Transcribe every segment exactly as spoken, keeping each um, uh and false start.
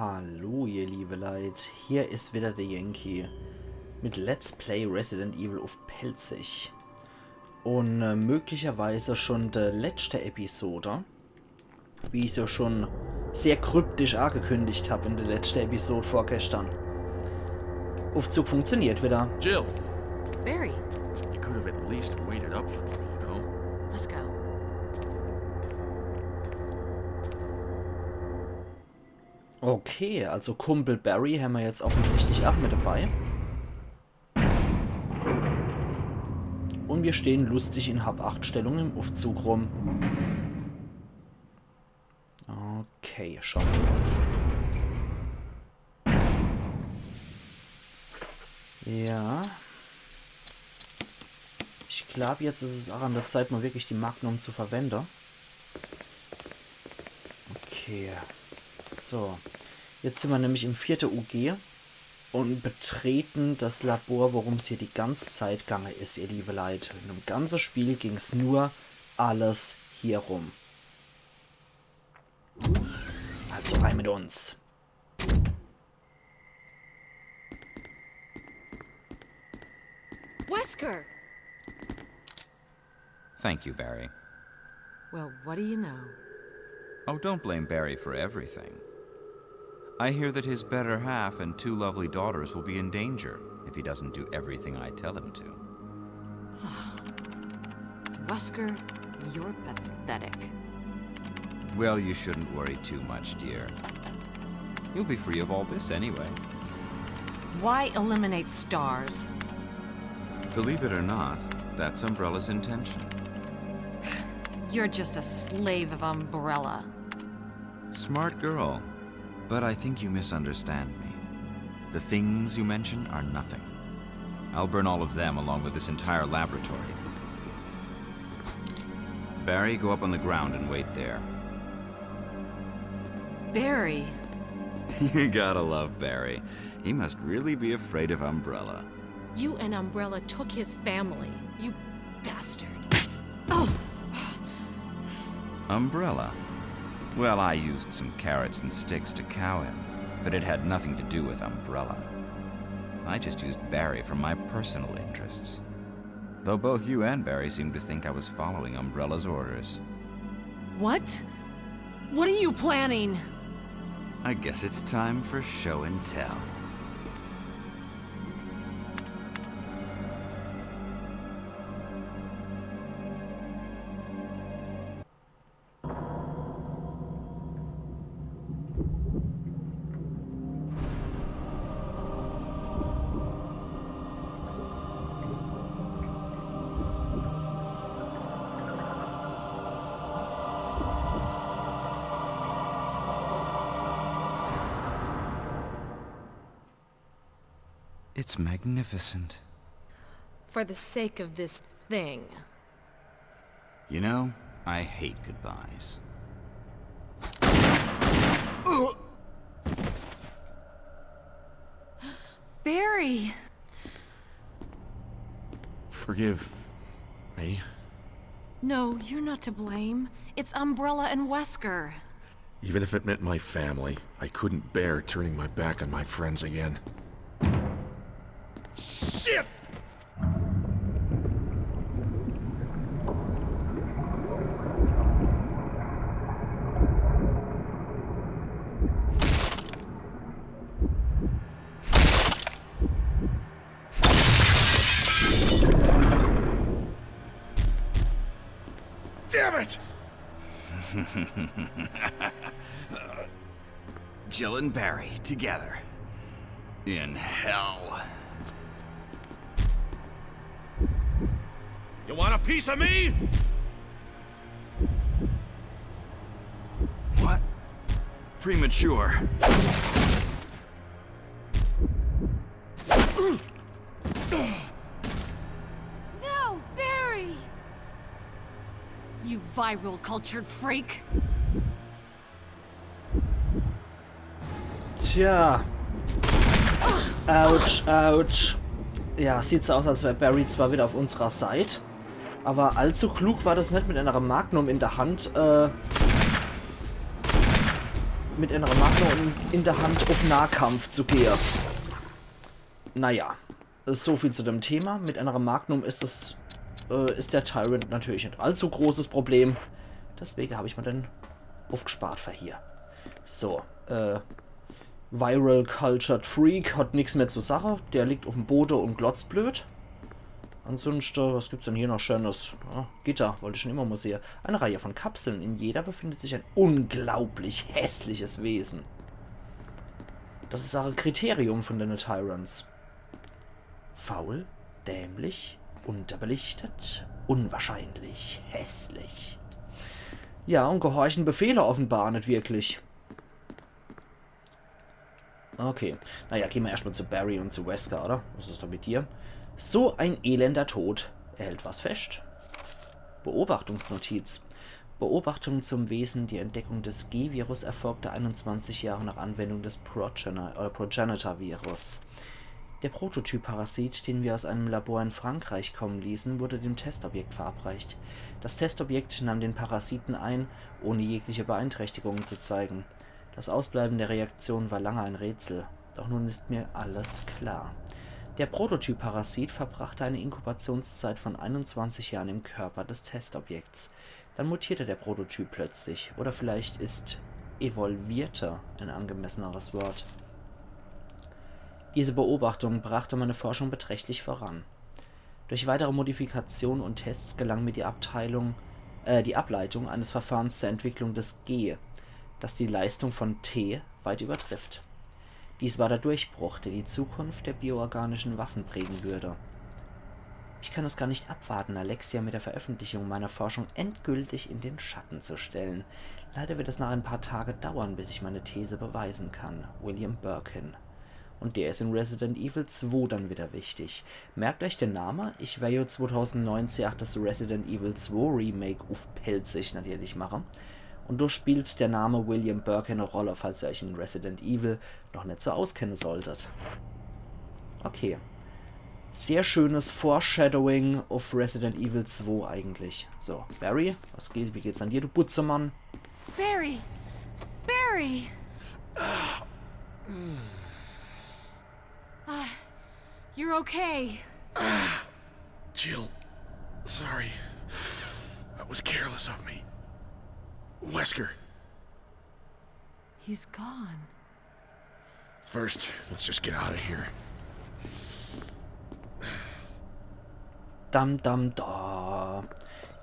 Hallo, ihr liebe Leit, hier is wieder der Yankee mit Let's Play Resident Evil uff Pälzisch. Un äh, möglicherweise schon de letschte Episode, wie ich so schon sehr kryptisch angekündigt hab in de letschte Episode vorgestern. Uffzug funktioniert wieder. Jill, Barry, you could have at least waited up for me, you know? Let's go. Okay, also Kumpel Barry hämmer jetzt offensichtlich ach mit dabei. Un mir stehn lustig in Hab-Acht-Stellung im Uffzug rum. Okay, schauen wir mal. Ja. Ich glaub, jetzt is es ach an der Zeit, mal wirklich die Magnum zu verwende. Okay. So. Jetzt sin mer nämlich im vierte U G un betreten das Labor, worum's hier die ganze Zeit gange is, ihr liebe Leit. In dem ganze Spiel ging's nur alles hier rum. Also rein mit uns. Wesker! Thank you, Barry. Well, what do you know? Oh, don't blame Barry for everything. I hear that his better half and two lovely daughters will be in danger if he doesn't do everything I tell him to. Wesker, you're pathetic. Well, you shouldn't worry too much, dear. You'll be free of all this anyway. Why eliminate STARS? Believe it or not, that's Umbrella's intention. You're just a slave of Umbrella. Smart girl, but I think you misunderstand me. The things you mentioned are nothing. I'll burn all of them along with this entire laboratory. Barry, go up on the ground and wait there. Barry, You gotta love Barry. He must really be afraid of Umbrella. You and Umbrella took his family, you bastard. Oh, Umbrella? Well, I used some carrots and sticks to cow him, but it had nothing to do with Umbrella. I just used Barry for my personal interests. Though both you and Barry seem to think I was following Umbrella's orders. What? What are you planning? I guess it's time for show and tell. It's magnificent. For the sake of this thing. You know, I hate goodbyes. Barry! Forgive me. No, you're not to blame. It's Umbrella and Wesker. Even if it meant my family, I couldn't bear turning my back on my friends again. Shit! Damn it! Jill and Barry together. In hell. You want a piece of me? What? Premature. No, Barry! You viral cultured freak! Tja. Autsch, autsch. Ja, sieht so aus, als wär Barry zwar wieder auf unserer Seit, aber allzu klug war das net, mit einer Magnum in der Hand äh, mit einer Magnum in der Hand auf Nahkampf zu gehen. Naja, so viel zu dem Thema. Mit einer Magnum ist das, äh, ist der Tyrant natürlich nicht allzu großes Problem. Deswegen habe ich mir den aufgespart für hier. So, äh, Viral Cultured Freak hat nichts mehr zu sagen. Der liegt auf dem Boden und glotzt blöd. Ansonsten, was gibt's denn hier noch Schönes? Ja, Gitter, wollte ich schon immer mal sehen. Eine Reihe von Kapseln. In jeder befindet sich ein unglaublich hässliches Wesen. Das ist auch ein Kriterium von den Tyrants. Faul, dämlich, unterbelichtet, unwahrscheinlich, hässlich. Ja, und gehorchen Befehle offenbar nicht wirklich. Okay. Naja, gehen wir erstmal zu Barry und zu Wesker, oder? Was ist da mit dir? So ein elender Tod. Er hält was fest. Beobachtungsnotiz. Beobachtung zum Wesen. Die Entdeckung des G-Virus erfolgte einundzwanzig Jahre nach Anwendung des Progena-, oder Progenitor-Virus. Der Prototyp-Parasit, den wir aus einem Labor in Frankreich kommen ließen, wurde dem Testobjekt verabreicht. Das Testobjekt nahm den Parasiten ein, ohne jegliche Beeinträchtigungen zu zeigen. Das Ausbleiben der Reaktion war lange ein Rätsel, doch nun ist mir alles klar. Der Prototyp-Parasit verbrachte eine Inkubationszeit von einundzwanzig Jahren im Körper des Testobjekts. Dann mutierte der Prototyp plötzlich. Oder vielleicht ist evolvierte ein angemesseneres Wort. Diese Beobachtung brachte meine Forschung beträchtlich voran. Durch weitere Modifikationen und Tests gelang mir die Abteilung, äh, die Ableitung eines Verfahrens zur Entwicklung des G, das die Leistung von T weit übertrifft. Dies war der Durchbruch, der die Zukunft der bioorganischen Waffen prägen würde. Ich kann es gar nicht abwarten, Alexia mit der Veröffentlichung meiner Forschung endgültig in den Schatten zu stellen. Leider wird es noch ein paar Tage dauern, bis ich meine These beweisen kann. William Birkin. Und der ist in Resident Evil zwei dann wieder wichtig. Merkt euch den Namen. Ich wär ja zweitausendneunzehn auch das Resident Evil zwei Remake uff Pälzisch natürlich mache. Und da spielt der Name William Birkin eine Rolle, falls ihr euch in Resident Evil noch nicht so auskennen solltet. Okay. Sehr schönes Foreshadowing auf Resident Evil zwei eigentlich. So, Barry, was geht, wie geht's an dir, du Butzemann? Barry! Barry! Ah, you're okay. Jill, sorry. That was careless of me. Wesker, He's gone. First, let's just get out of here. Dam, dam, da.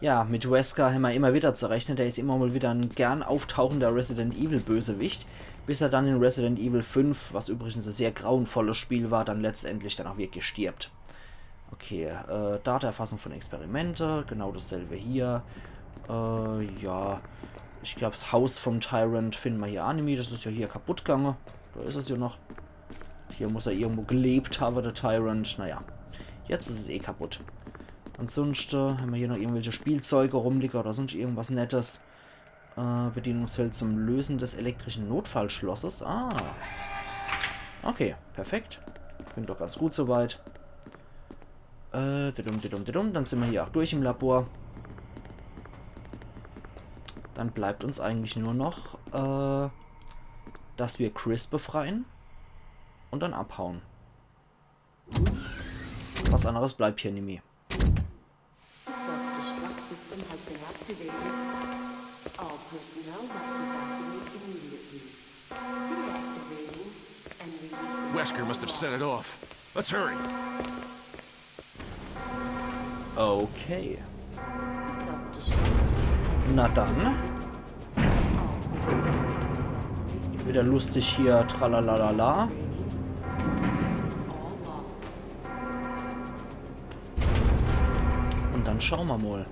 Ja, mit Wesker haben wir immer wieder zu rechnen. Der ist immer mal wieder ein gern auftauchender Resident Evil Bösewicht, bis er dann in Resident Evil fünf, was übrigens ein sehr grauenvolles Spiel war, dann letztendlich dann auch wirklich stirbt. Okay, äh, Datenerfassung von Experimente, genau dasselbe hier. Äh, ja. Ich glaub, das Haus vom Tyrant finden wir hier auch nimmi. Das ist ja hier kaputt gegangen. Da ist es ja noch. Hier muss er irgendwo gelebt haben, der Tyrant. Naja, jetzt ist es eh kaputt. Ansonsten haben wir hier noch irgendwelche Spielzeuge rumliegen oder sonst irgendwas Nettes. Äh, Bedienungsfeld zum Lösen des elektrischen Notfallschlosses. Ah. Okay, perfekt. Klingt doch ganz gut soweit. Äh, didum, didum, didum. Dann sind wir hier auch durch im Labor. Dann bleibt uns eigentlich nur noch, äh, dass wir Chris befreien und dann abhauen. Was anderes bleibt hier nimmi. Self-destruct system has been activated. All personnel must evacuate immediately. Deactivating and releasing. Wesker must have set it off. Let's hurry. Okay. Self-destruct system has been Na dann. All personnel must evacuate Wieder lustig hier, tralalala. immediately and releasing all logs. Und dann schauen wir mal.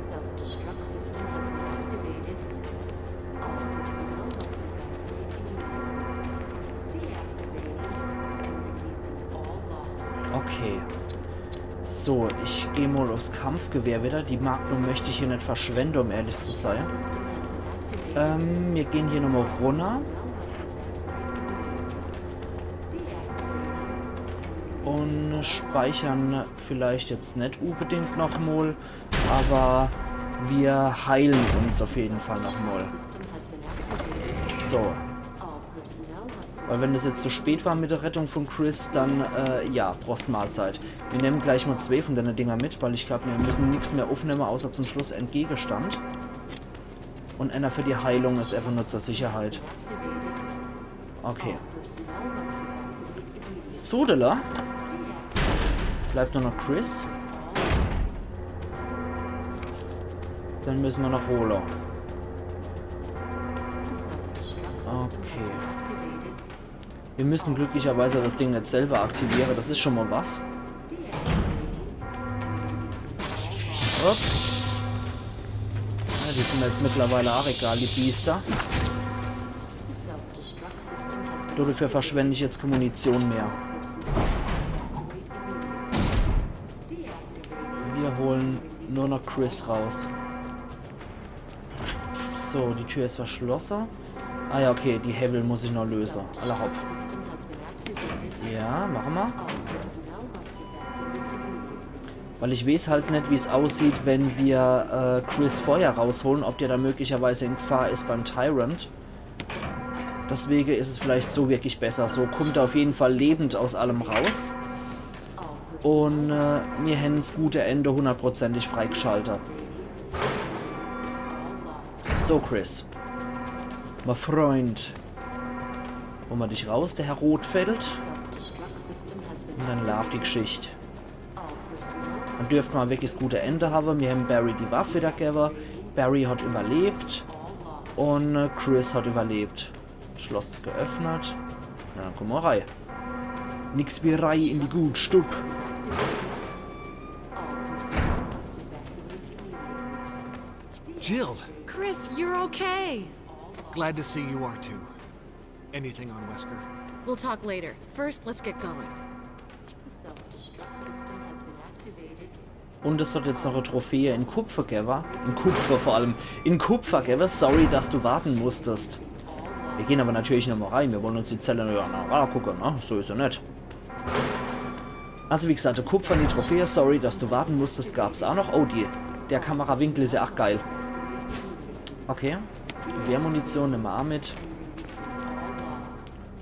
Self-destruct system has been activated. All personnel must evacuate immediately. Deactivating and releasing all logs. Okay. So, ich gehe mal aufs Kampfgewehr wieder. Die Magnum möchte ich hier nicht verschwenden, um ehrlich zu sein. Ähm, wir gehen hier nochmal runter. Und speichern vielleicht jetzt nicht unbedingt nochmal, aber wir heilen uns auf jeden Fall nochmal. So. Weil wenn das jetzt zu spät war mit der Rettung von Chris, dann, äh, ja, Prost Mahlzeit. Wir nehmen gleich mal zwee von dene Dinger mit, weil ich glaub, wir müssen nix mehr aufnehmen, außer zum Schluss en Gegenstand. Und einer für die Heilung ist einfach nur zur Sicherheit. Okay. Sodele. Bleibt nur noch Chris. Dann müssen wir noch Rolo. Okay. Wir müssen glücklicherweise das Ding nicht selber aktivieren. Das ist schon mal was. Ups. Ja, die sind mir jetzt mittlerweile auch egal, die Biester. Dafür verschwende ich jetzt keine Munition mehr. Wir holen nur noch Chris raus. So, die Tür ist verschlossen. Ah ja, okay, die Hebel muss ich noch lösen. Alla hopp. Ja, machen wir. Weil ich weiß halt nicht, wie es aussieht, wenn wir, äh, Chris vorher rausholen, ob der da möglicherweise in Gefahr ist beim Tyrant. Deswegen ist es vielleicht so wirklich besser. So kommt er auf jeden Fall lebend aus allem raus. Und, äh, wir haben das gute Ende hundertprozentig freigeschaltet. So, Chris. Mein Freund. Holen wir dich raus, der Herr Rotfeld. Und dann läuft die Geschichte. Dann dürfte man wirklich das gute Ende haben. Wir haben Barry die Waffe wieder gegeben. Barry hat überlebt. Und, äh, Chris hat überlebt. Schloss ist geöffnet. Na, dann kommen wir rein. Nix wie rein in die gute Stub. Jill, Chris, you're okay. Glad to see you are too. Anything on Wesker? We'll talk later. First, let's get going. Und es hat jetzt noch eine Trophäe in Kupfer gegeben. In Kupfer vor allem. In Kupfer gegeben. Sorry, dass du warten musstest. Wir gehen aber natürlich nochmal rein. Wir wollen uns die Zelle ja noch angucken, ne? So ist ja nicht. Also wie gesagt, Kupfer in die Trophäe. Sorry, dass du warten musstest. Gab's auch noch. Oh, die, der Kamerawinkel ist ja auch geil. Okay. Gewehrmunition nehmen wir auch mit.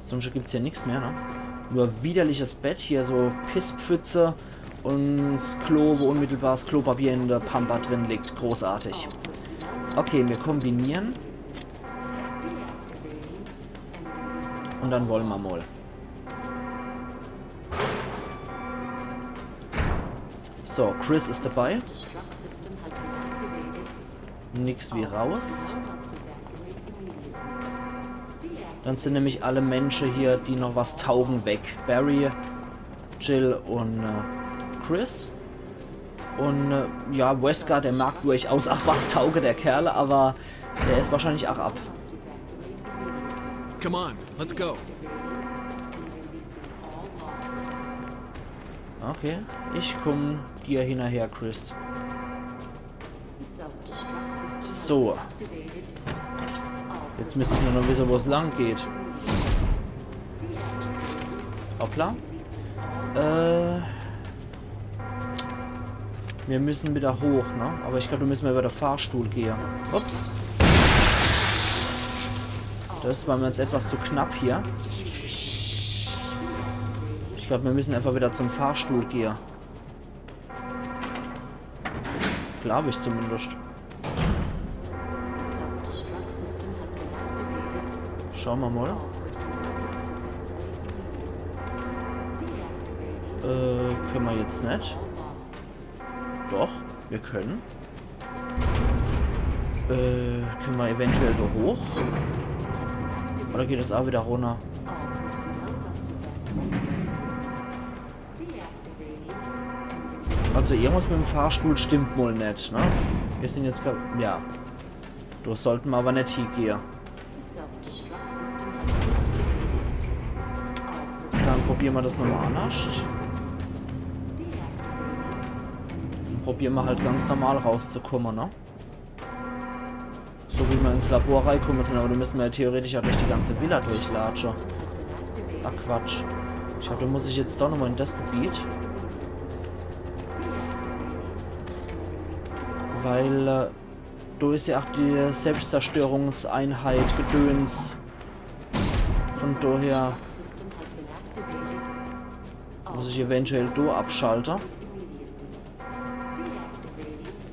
Sonst gibt's hier nichts mehr, ne? Nur widerliches Bett, hier so Pisspfütze und das Klo, wo unmittelbar das Klopapier in der Pampa drin liegt. Großartig. Okay, wir kombinieren. Und dann wollen wir mal. So, Chris ist dabei. Nix wie raus. Dann sind nämlich alle Menschen hier, die noch was taugen, weg. Barry, Jill und, äh, Chris. Und, äh, ja, Wesker, der mag durchaus auch was tauge, der Kerl, aber der ist wahrscheinlich auch ab. Come on, let's go. Okay, ich komm dir hinterher, Chris. So. Jetzt müsste ich nur noch wissen, wo es lang geht. Hoppla. Äh. Wir müssen wieder hoch, ne? Aber ich glaube, da müssen wir über den Fahrstuhl gehen. Ups. Das war mir jetzt etwas zu knapp hier. Ich glaube, wir müssen einfach wieder zum Fahrstuhl gehen. Glaube ich zumindest. Schauen wir mal. Äh, können wir jetzt nicht? Doch, wir können. Äh, können wir eventuell da hoch? Oder geht es auch wieder runter? Also irgendwas mit dem Fahrstuhl stimmt wohl nicht, ne? Wir sind jetzt grad, ja. Da sollten wir aber nicht hingehen. Dann probieren wir das nochmal anders. Dann probieren wir halt ganz normal rauszukommen, ne? So wie wir ins Labor reinkommen sind, aber da müssen wir ja theoretisch auch durch die ganze Villa durchlatschen. Ach Quatsch. Ich glaube, da muss ich jetzt doch nochmal in das Gebiet. Weil, äh, da ist ja auch die Selbstzerstörungseinheit Gedöns. Von daher muss ich eventuell do abschalte.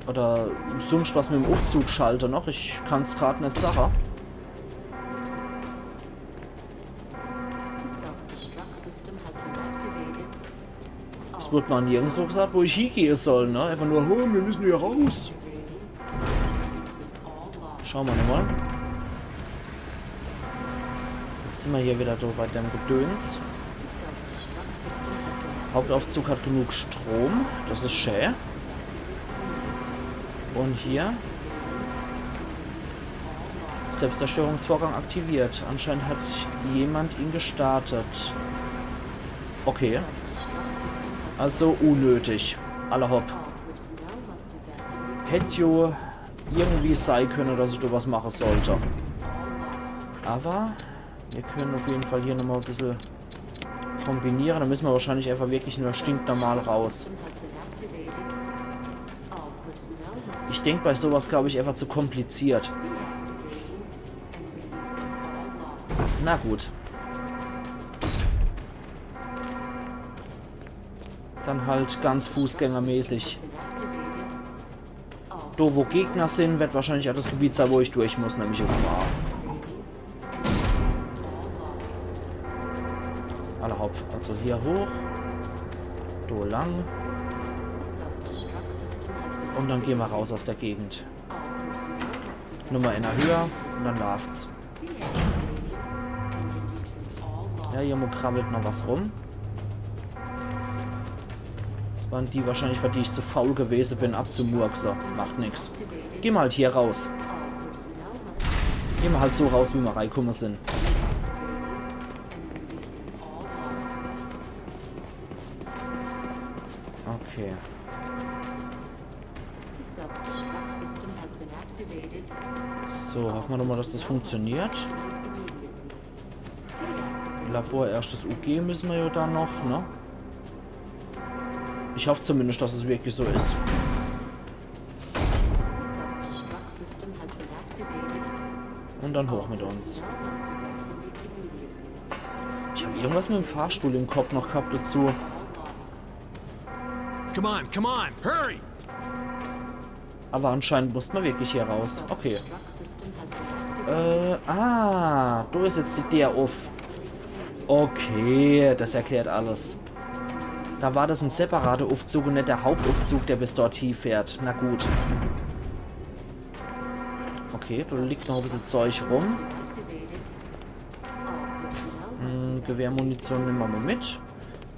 Oder sunscht was mit dem Uffzug schalte noch. Ich kann's grad net sache. Es wurde ma nirgendswo gesagt, wo ich hiegehe soll, ne? Einfach nur, oh, mir müssen hier raus. Schaue ma nochmal. Jetzt sin ma hier wieder so bei dem Gedöns. Hauptuffzug hat genug Strom. Das is schä. Und hier. Selbstzerstörungsvorgang aktiviert. Anscheinend hat jemand ihn gestartet. Okay. Also unnötig. Alla hopp. Hätt jo irgendwie sei könne, dass ich do was mache sollt. Aber mir können auf jeden Fall hier nochmal e bissel kombiniere. Da müssen ma wahrscheinlich einfach wirklich nur stinknormal raus. Ich denk bei sowas, glaub ich, einfach zu kompliziert. Na gut. Dann halt ganz fußgängermäßig. Do, wo Gegner sin, wird wahrscheinlich auch das Gebiet sein, wo ich durch muss, nehm ich jetzt mal an. Alla hopp, also hier hoch. Do lang. Und dann gehen wir raus aus der Gegend. Nummer in der Höhe und dann läuft's. Ja, hier krabbelt noch was rum. Das waren die wahrscheinlich, für die ich zu faul gewesen bin, abzumurksen. Macht nix. Gehen wir halt hier raus. Gehen wir halt so raus, wie wir reingekommen sind. Okay. So, hoffen wir doch mal, dass das funktioniert. Labor erstes U G müssen wir ja dann noch, ne? Ich hoffe zumindest, dass es wirklich so ist. Und dann hoch mit uns. Ich habe irgendwas mit dem Fahrstuhl im Kopf noch gehabt dazu. Come on, come on, hurry! Aber anscheinend musste man wirklich hier raus. Okay. Äh, ah, da ist jetzt die Tür auf. Okay, das erklärt alles. Da war das ein separater Aufzug und nicht der Hauptaufzug, der bis dorthin fährt. Na gut. Okay, da liegt noch ein bisschen Zeug rum. Hm, Gewehrmunition nehmen wir mal mit.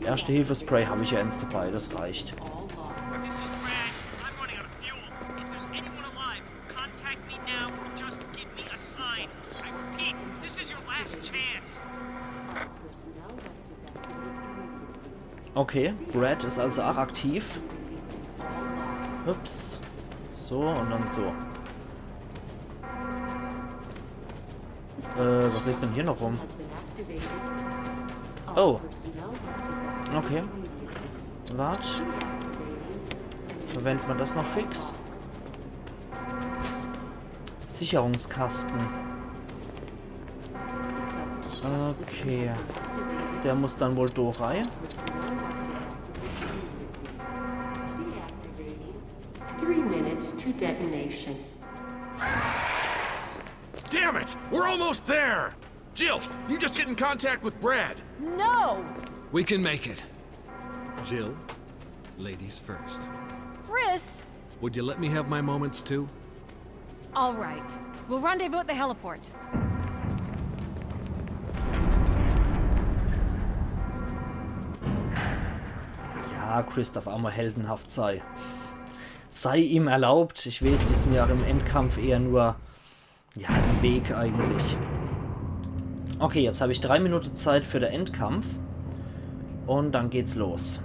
Erste-Hilfe-Spray habe ich ja eins dabei, das reicht. This is Brad. I'm running out of fuel. If there's anyone alive, contact me now or just give me a sign. I repeat, this is your last chance. Okay, Brad ist also auch aktiv. Ups. So und dann so. Äh, was liegt denn hier noch rum? Oh. Okay. Wart. Verwendet man das noch fix? Sicherungskasten. Okay. Der muss dann wohl da rein. Three minutes to detonation. Damn it! We're almost there! Jill, you just get in contact with Brad. No! We can make it. Jill, ladies first. Chris! Would you let me have my moments too? All right. We'll rendezvous at the heliport. Ja, Chris darf auch mal heldenhaft sein. Sei ihm erlaubt. Ich weiß, die sind ja im Endkampf eher nur, ja, im Weg eigentlich. Okay, jetzt habe ich drei Minuten Zeit für den Endkampf. Und dann geht's los.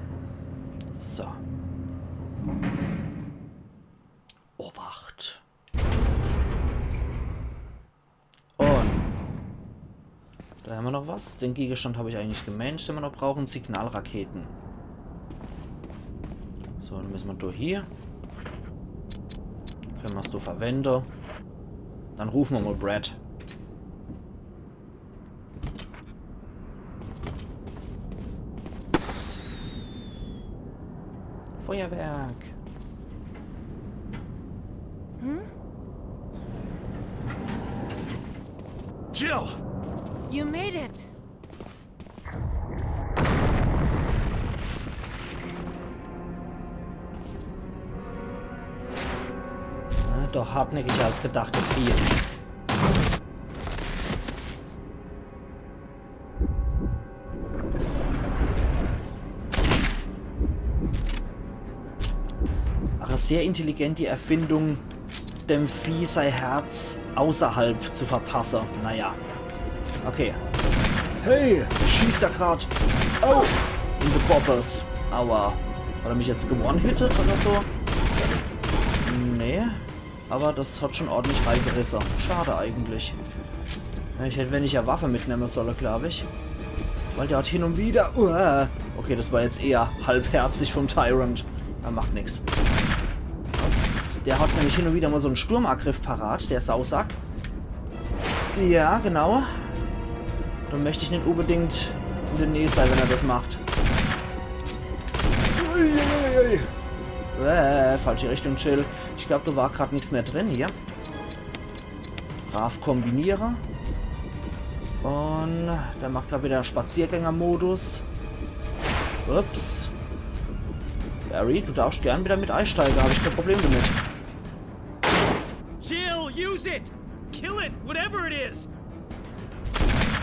So. Obacht. Und da haben wir noch was. Den Gegenstand habe ich eigentlich gemanagt, den wir noch brauchen. Signalraketen. So, dann müssen wir durch hier. Können wir es so verwenden. Dann rufen wir mal Brad. Feuerwerk. Jill! You made it! Na, doch hartnäckiger als gedacht, das Vieh. Ach, sehr intelligent die Erfindung, dem Vieh sei Herz außerhalb zu verpasse. Naja. Okay. Hey, ich schieß da grad. Oh, in the boppers. Aua. Hat er mich jetzt gewone-hitted oder so? Nee. Aber das hat schon ordentlich reingerisse. Schade eigentlich. Ja, ich hätt weniger Waffe mitnemme solle, glaub ich. Weil der hat hin und wieder... Uah. Okay, das war jetzt eher halbherzig vom Tyrant. Er macht nix. Ups, der hat nämlich hin und wieder mal so einen Sturmangriff parat, der Sausack. Ja, genau. Da möcht ich net unbedingt in der Nähe sei, wenn er das macht. Uiuiui. Äh, falsche Richtung, Jill. Ich glaub, da war grad nix mehr drin hier. Brav kombiniere. Und der macht grad wieder Spaziergängermodus. Ups. Barry, du darfst gern wieder mit einsteigen, hab ich kein Problem damit. Jill, use it! Kill it, whatever it is!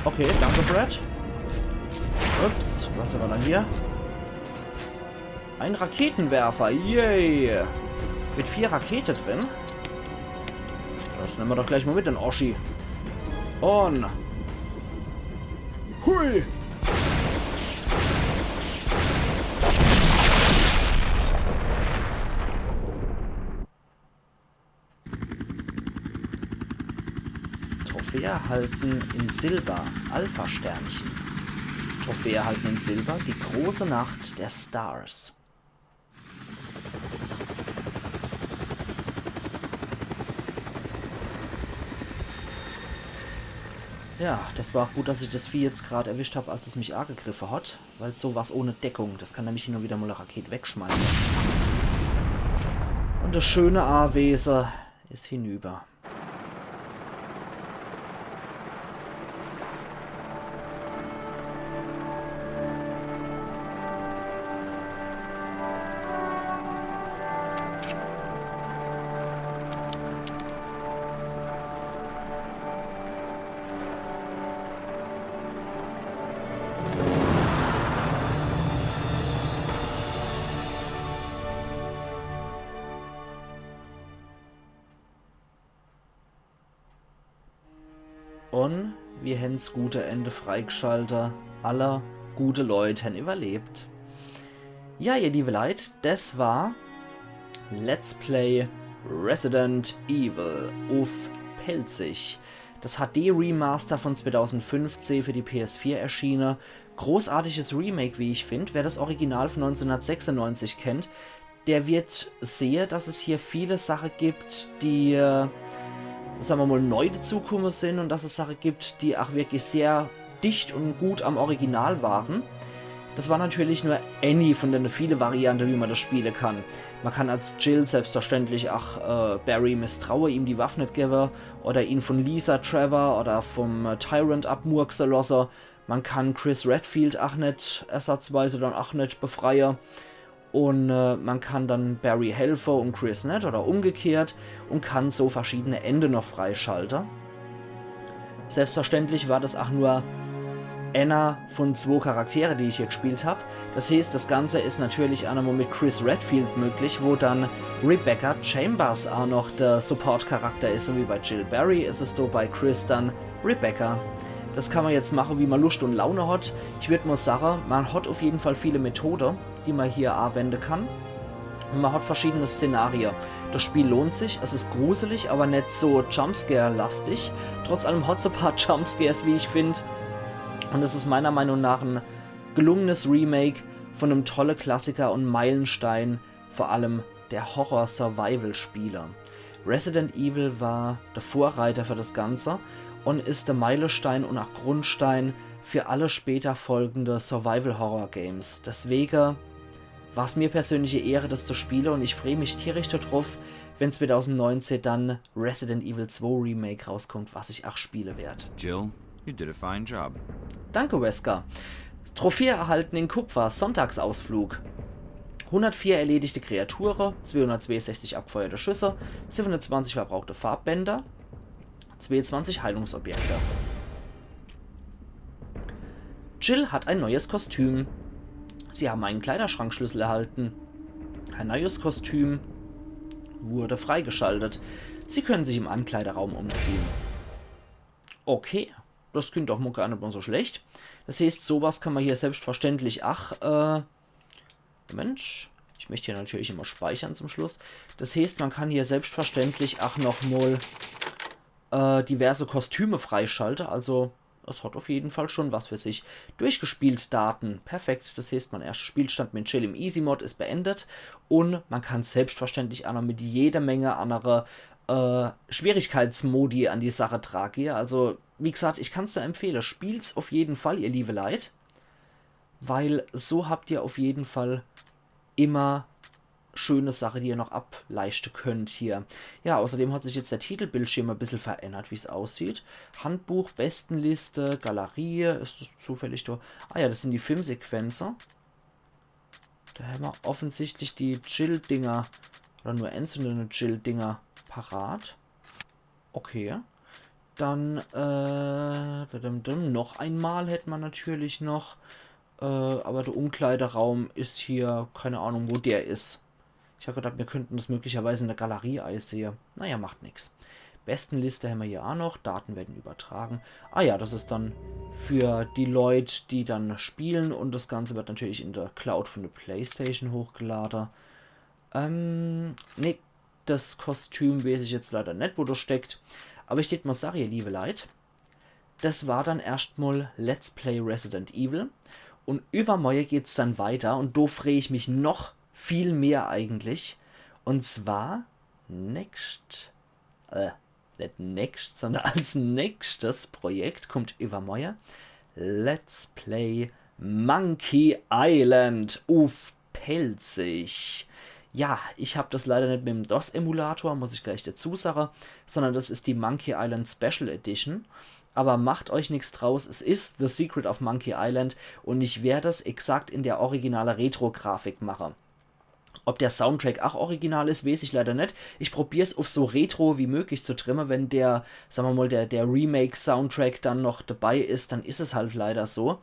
Okay, danke, Brad. Ups, was haben wir dann hier? Ein Raketenwerfer, yay! Mit vier Rakete drin. Das nehmen wir doch gleich mal mit, den Oschi. Und... Hui! Trophäe erhalten in Silber. Alpha-Sternchen. Trophäe erhalten in Silber. Die große Nacht der Stars. Ja, das war auch gut, dass ich das Vieh jetzt grad erwischt hab, als es mich angegriffe hat. Weil so was ohne Deckung, das kann nämlich hin und wieder mal eine Rakete wegschmeißen. Und das schöne Anwesen ist hinüber. Und wir hän's gute Ende freigeschaltet. Alle gute Leute haben überlebt. Ja, ihr liebe Leute, das war Let's Play Resident Evil uff Pälzisch. Das H D Remaster von zweitausendfünfzehn für die P S vier erschiene. Großartiges Remake, wie ich find. Wer das Original von neunzehnhundertsechsundneunzig kennt, der wird sehe, dass es hier viele Sache gibt, die, äh, sagen wir mal, neu dazukommen sind und dass es Sache gibt, die auch wirklich sehr dicht und gut am Original waren. Das war natürlich nur any von den vielen Varianten, wie man das spielen kann. Man kann als Jill selbstverständlich auch, äh, Barry misstrauen, ihm die Waffe nicht geben oder ihn von Lisa, Trevor oder vom, äh, Tyrant abmurksen lassen. Man kann Chris Redfield auch nicht ersatzweise dann auch nicht befreien. Und, äh, man kann dann Barry helfen und Chris nicht oder umgekehrt und kann so verschiedene Ende noch freischalten. Selbstverständlich war das auch nur einer von zwei Charaktere, die ich hier gespielt hab. Das heißt, das Ganze ist natürlich auch nochmal mit Chris Redfield möglich, wo dann Rebecca Chambers auch noch der Support-Charakter ist. Und wie bei Jill Barry ist es da bei Chris dann Rebecca. Das kann man jetzt machen, wie man Lust und Laune hat. Ich würd mal sagen, man hat auf jeden Fall viele Methode, die man hier anwenden kann. Und man hat verschiedene Szenarien. Das Spiel lohnt sich, es ist gruselig, aber nicht so Jumpscare-lastig. Trotz allem hat's ein paar Jumpscares, wie ich find. Und es ist meiner Meinung nach ein gelungenes Remake von einem tolle Klassiker und Meilenstein, vor allem der Horror-Survival-Spiele. Resident Evil war der Vorreiter für das Ganze und ist der Meilenstein und auch Grundstein für alle später folgende Survival-Horror-Games. Deswegen War's mir persönlich e Ehre, das zu spiele, und ich free mich tierisch do druff, wenn zweitausendneunzehn dann Resident Evil zwei Remake rauskommt, was ich ach spiele werd. Jill, you did a fine job. Danke, Wesker. Trophäe erhalten in Kupfer, Sonntagsausflug. Hundertvier erledigte Kreature, zweihundertzweiundsechzig abgefeuerte Schüsse, siebenundzwanzig verbrauchte Farbbänder, zweiundzwanzig Heilungsobjekte. Jill hat ein neues Kostüm. Sie haben einen Kleiderschrankschlüssel erhalten. Ein neues Kostüm wurde freigeschaltet. Sie können sich im Ankleideraum umziehen. Okay, das klingt doch mo gar net mo so schlecht. Das heeßt, sowas kann ma hier selbstverständlich ach, äh, Mensch, ich möcht hier natürlich immer speichern zum Schluss. Das heeßt, ma kann hier selbstverständlich ach noch mol, äh, diverse Kostüme freischalte. Also, das hat auf jeden Fall schon was für sich. Durchgespielt Daten. Perfekt. Das heeßt, mein erschter Spielstand mit Jill im Easy Mode is beendet. Und ma kann selbstverständlich ach noch mit jeder Menge andere, äh, Schwierigkeitsmodi an die Sache drage. Also, wie gesagt, ich kann's nur empfehle. Spielt's auf jeden Fall, ihr liebe Leit. Weil so habt ihr auf jeden Fall immer schöne Sache, die ihr noch ableischte könnt hier. Ja, außerdem hat sich jetzt der Titelbildschirm e bissel verändert, wie's aussieht. Handbuch, Bestenliste, Galerie, is das zufällig do? Ah ja, das sind die Filmsequenze. Do hämmer offensichtlich die Jill-Dinger oder nur einzelne Jill-Dinger parat. Okay. Dann, äh, dadam, dam, noch einmal hätt ma natürlich noch, äh, aber der Umkleideraum is hier, keine Ahnung, wo der is. Ich hab gedacht, mir könnten das möglicherweise in der Galerie eisehe. Naja, macht nix. Bestenliste hämmer hier ach noch. Daten werden übertragen. Ah ja, das is dann für die Leut, die dann spielen, und das Ganze wird natürlich in der Cloud von der PlayStation hochgelade. Ähm, nee, das Kostüm weeß ich jetzt leider net, wo das steckt. Aber ich tät mo sage, ihr liebe Leit, das war dann erscht mol Let's Play Resident Evil. Und übermorje geht's dann weiter und do free ich mich noch viel mehr eigentlich. Und zwar nächst, äh, net nächst, sondern als nächstes Projekt kommt übermorje Let's Play Monkey Island uff Pälzisch. Ja, ich hab das leider net mit dem DOS-Emulator, muss ich gleich dazu sage, sondern das is die Monkey Island Special Edition. Aber macht euch nix draus, es is The Secret of Monkey Island und ich werd das exakt in der originale Retro-Grafik mache. Ob der Soundtrack ach original is, weeß ich leider net. Ich probier's uff so retro wie möglich zu trimme. Wenn der, sag ma mol, der, der Remake-Soundtrack dann noch dabei is, dann is es halt leider so.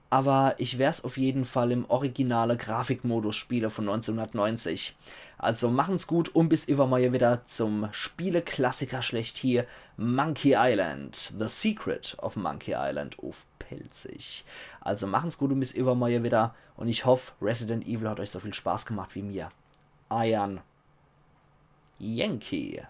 Aber ich werd's uff jeden Fall im originale Grafikmodus spiele von neunzehnhundertneunzig. Also machen's gut und bis übermorje wieder zum Spieleklassiker schlechthin, Monkey Island, The Secret of Monkey Island uff Pälzisch. Also machen's gut und bis übermorje wieder. Und ich hoff, Resident Evil hat euch so viel Spaß gemacht wie mir. Eiern Yankee.